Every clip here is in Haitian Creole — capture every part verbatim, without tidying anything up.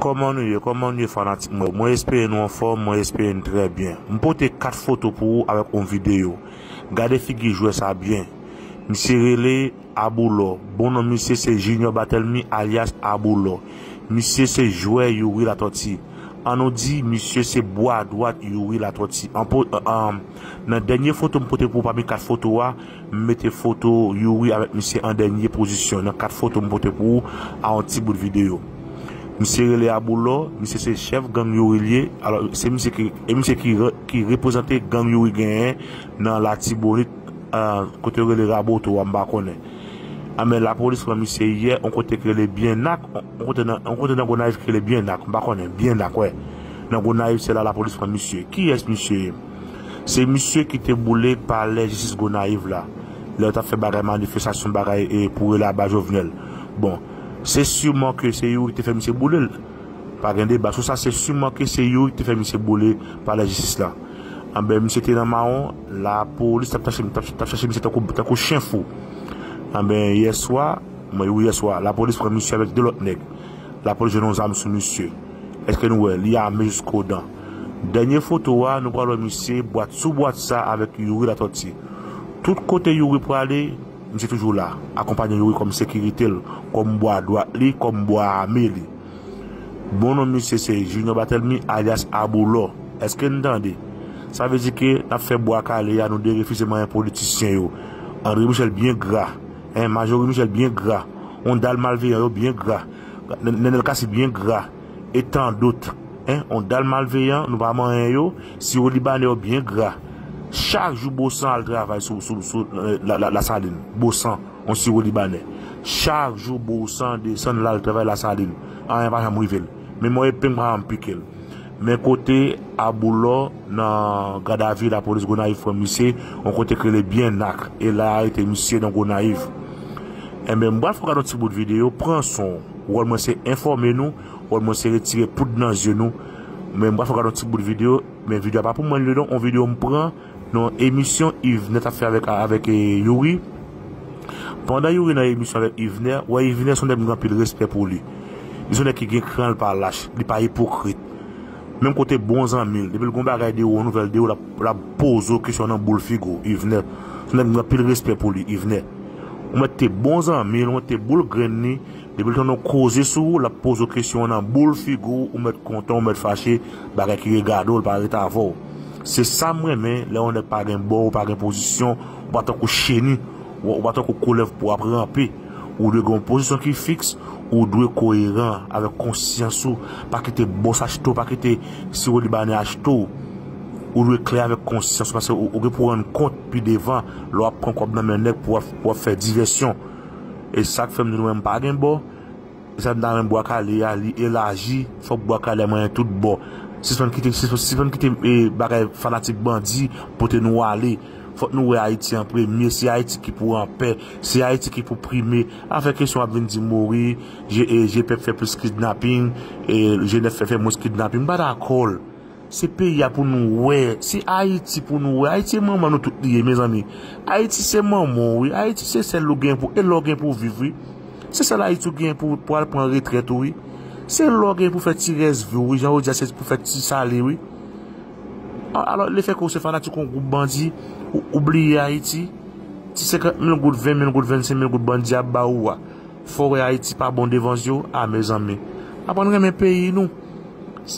Kòman nou ye? Kòman nou ye, fanatik mwen? Mwen espere nou anfòm, mwen espere nou trè byen. M pote kat foto pou ou avèk yon videyo. Gade figi jwè sa byen. Misye rele Aboulò. Bon non misye se Junior Batelmy alyas Aboulò. Misye se jwè Youri Latòti. An nou di misye se bwa dwat Youri Latòti. An po, an, an, nan dènye foto m pote pou ou pami kat foto a, m mete foto Youri avèk misye an dènye pozisyon nan kat foto m pote pou ou a yon ti bout videyo. Misye rele Aboulò, misye se chèf gang Youri l ye. Alò, se misye ki, e misye ki re-, ki reprezante gang Youri genyen nan Latibonit, ah, kote yo rele Raboto a, m pa konnen. Anben, lapolis pran misye yè, yon kote ki rele Byennak, yon kote nan, yon kote nan Gonayiv ki rele Byennak, m pa konnen, Byennak, wè. Nan Gonayiv, se la lapolis pran misye. Kiyès misye ye? Se misye ki te boule palè jistis Gonayiv la. Lè yo t ap fè bagay manifestasyon, bagay, e, pou rele aba Jovenel. Bon, se siman ke se Youri ki te fè misye boule l. Pa gen deba sou sa, se siman ke se Youri ki te fè misye boule palè jistis la. Anben, misye te nan mawon, lapolis t ap chache, t ap, t ap chache misye tankou, tankou chen fou. Anben, yèswa, mwen, wi, yèswa, lapolis pran misye avèk de lòt nèg. Lapolis jwenn yon zam sou misye. Èske nou wè? Li ame jiskodan. Dènye foto a, nou pral wè misye bwat sou bwat sa avèk Youri Latòti. Tout kote Youri prale, misye toujou la, akonpaye Youri kòm sekirite l, kòm bwa dwat li, kòm bwa ame li. Bon non misye se Junior Batelmy alyas Aboulò. Èske n tande? Sa vle di ke n ap fè bwa kale a, nou derefize manyen politisyen yo. André Michel byen gra. Hein, Majorie Michel byen gra. Yon dal malveyan yo byen gra. N-, Nenel Cassy byen gra. E tan dot. Hein, yon dal malveyan, nou pa manyen yo. Siwo libanè yo byen gra. Chak jou Bosan al travay sou, sou, sou, euh, la, la, Lasalin. Bosan, yon siwo libanè. Chak jou Bosan desann l al travay Lasalin. Anyen pa janm rive l. Menm yon epeng pa janm pike l. Men kote Aboulò nan gadavi lapolis Gonayiv pran misye, yon kote ki rele Byennak. E la arete misye nan Gonayiv. Enben, m pral fè w gade yon ti bout videyo, pran son w. Wòl mwen se enfòme nou, wòl mwen se retire poud nan zye nou. Men m pral fè w gade yon ti bout videyo, men videyo a pa pou mwen li non, yon videyo m pran nan emisyon Yvener t ap fè avèk, avèk, eh, Youri. Pandan Youri nan emisyon avèk Yvener, wè Yvener se yon nèg m gen anpil respè pou li. Li se yon nèg ki gen kran, li pa lach, li pa ipokrit. Menm kote bon zanmi l, depi l gon bagay de ou, yon nouvèl de ou, l ap, l ap poze w kesyon nan boul figi w, Yvener. Se yon nèg m gen anpil respè pou li, Yvener. Ou mèt te bon zanmi l, ou mèt te boul grenn li, depi l tande yon koze sou ou, l ap poze w kesyon nan boul figi w, ou mèt kontan, ou mèt fache, bagay ki regade w, l pa rete avè w. Se sa m renmen, lè yon nèg pa gen bò, ou pa gen pozisyon, ou pa tankou cheni, ou, ou pa tankou koulèv pou ap ranpe. Ou dwe gen yon pozisyon ki fiks, ou dwe koyeran avèk konsyans ou, pa kite bòs achte w, pa kite siwo libanè achte w. Ou dwe klè avèk konsyans ou, paske ou, ou gen pou rann kont pi devan, lè w ap pran kòb nan men nèg pou w ap, pou w ap fè divèsyon. E sa k fè m di nou menm pa gen bò. E sa m ta renmen bwa kale a, li elaji, fòk bwa kale a manyen tout bò. Sispann kite, sispann, sispann kite, eh, bagay fanatik bandi pote nou ale. Fòk nou wè Ayiti an premye, se Ayiti ki pou anpè, se Ayiti ki pou prime. Afè kesyon ap vin di Mori, je, eh, G pèp fè plis kidnaping, eh, G nèf fè, fè mwens kidnaping. M pa dakò l. Se peyi a pou nou wè. Se Ayiti pou nou wè. Ayiti se manman nou tout li ye, mezanmi. Ayiti se manman w, wi. Ayiti se sèl ou gen pou, e lè w gen pou viv, wi. Se sèl Ayiti ou gen pou, pou al pran retrèt ou, wi. Se lè w gen pou fè ti rès vi w, wi. Jan yo di a, se pou fè ti sale, wi. A-, alò, lefètke w se fanatik yon gwoup bandi, ou, ou bliye Ayiti. Ti senkant mil goud, ven mil goud, vennsenk mil goud bandi ap ba ou a. Fò w wè Ayiti pa bon devan zye w, a mezanmi. Aprann renmen peyi nou.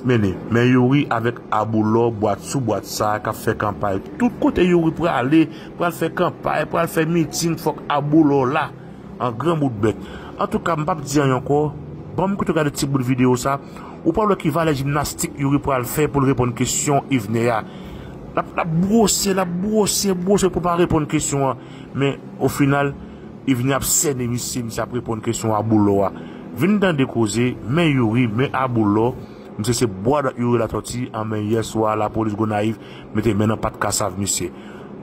Mennen, men Youri avèk Aboulò, bwat sou bwat sa, k ap fè kanpay. Tout kote Youri prale, pral fè kanpay, pral fè miting, fòk Aboulò la. An gran bout bèt. Antouka, m p ap di anyen ankò. Ban m kite w gade ti bout videyo sa. Ou pral wè ki valè jimnastik Youri pral fè pou l reponn kesyon Yvener a. L ap, l ap bwose, l ap bwose, bwose pou l pa reponn kesyon an. Men, ofinal, Yvener ap sène misye, misye ap reponn kesyon Aboulò a. Vin tande koze, men Youri, men Aboulò. Misye se bwa dwat Youri Latòti, anben yè swa, lapolis Gonayiv mete men nan pat kasav misye.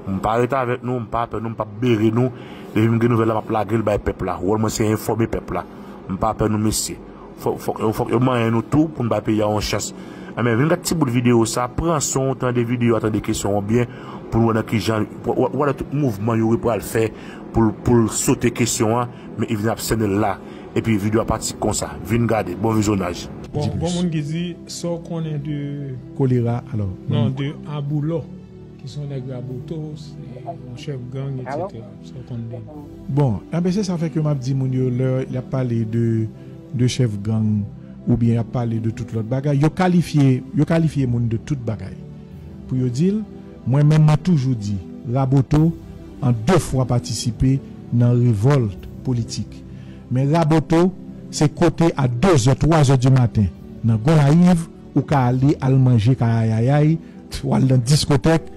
M pa rete avèk nou, m pa pè nou, m p ap bere nou. Depi m gen nouvèl la, m ap lage l bay pèp la. Wòl mwen se enfòme pèp la. M pa pè nou, mesye. Fòk, fòk, fòk yo manyen nou tou pou n bay peyi a yon chans. Anben, vin gad ti bout videyo sa, pran son w, tande videyo a, tande kesyon an byen, pou n wè nan ki jan, w-, w-, w-, wè tout mouvman Youri pral fè pou l, pou l sote kesyon an, men Yvener ap sène l la. Epi videyo a pati konsa. Vin gade, bon vizyonaj. Bon, Di plis. Gon moun ki di sa w konnen de Kolera, alò. Non, de Aboulò, ki se yon nèg Raboto, se yon chèf gang, etsetera. Sa w konn de li. Bon, anben se sa fè ke m ap di moun yo lè y ap pale de, de chèf gang oubyen y ap pale de tout lòt bagay, yo kalifye, yo kalifye moun de tout bagay. Pou yo di l, mwen menm mwen toujou di, Raboto an de fwa patisipe nan revòlt politik. Men Raboto, se kote a de zè, twa zè di maten, nan Gonayiv, ou ka ale al manje kay ayayay, ou al nan diskotèk,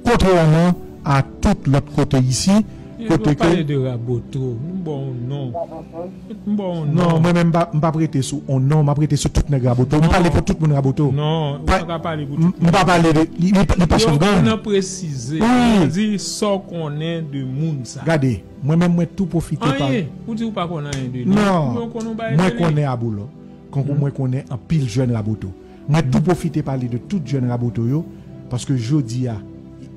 kontrèman a tout lòt kote isi, kote ke pale de Raboto, m ba w non. M ba w non. Non, mwen menm m pa, m pa prete sou on non, m ap rete sou tout nèg Raboto. M pale pou tout moun Raboto. Non, ou pa ka pale pou M tout m pa pale de li, li, li pa chèf gang. Nan presize. Wi. Di sa w konnen de moun sa. Gade, mwen menm mwen tou pwofite pa. Anyen, ou di ou pa konnen anyen de li. Non, Ou konnen yon bagay mwen de li. Konnen Aboulò. Kankou mwen konnen anpil jèn Raboto. Mwen tou pwofite pale de tout jèn Raboto yo, paske jodi a,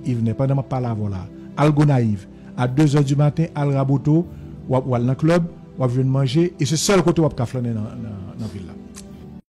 Yvener, pandan m ap pale avè w la, al Gonayiv, a de zè di maten, al Raboto, w ap, w al nan klèb, w ap jwenn manje, e se sèl kote w ap ka flannen nan, nan, nan vil la.